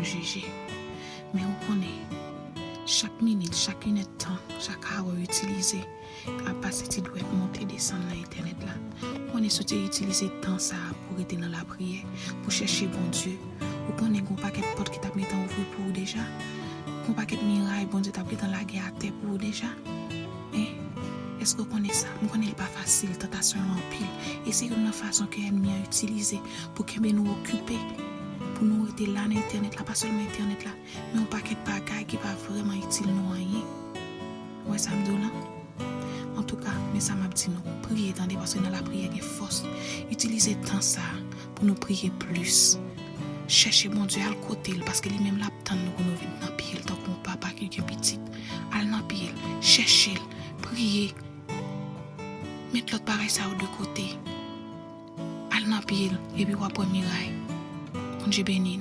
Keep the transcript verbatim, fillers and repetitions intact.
jije. Men ou konnen, chak minit, chak inèdtan, chak awa w itilize ap pase ti dwèt monte desann nan entènèt la. Ou konnen si w te itilize tan sa a pou rete nan lapriyè, pou chèche Bondye, ou konnen gon pakèt pòt ki t ap gentan ouvri pou ou deja. Gon pakèt miray Bondye t ap gentan lage atè pou ou deja. Hein? Èske w konnen sa? M konnen li pa fasil, tantasyon yo anpil. E se youn nan fason ke ènmi an itilize pou kenbe nou okipe, pou nou rete la nan entènèt la, pa sèlman entènèt la, men yon pakèt bagay ki pa vrèman itil nou anyen. Ou wè sa m di w lan? Antouka, men sa m ap di nou, priye tande, paske nan lapriyè gen fòs. Itilize tan sa a pou nou priye plis. Chèche Bondye, al kote l, paske li menm l ap tann nou pou nou vin nan pye l tankou yon papa ki gen pitit. Al nan pye l, chèche l, priye. Met lòt bagay sa yo de kote. Al nan pye l, epi w ap wè miray. Bondye beni nou.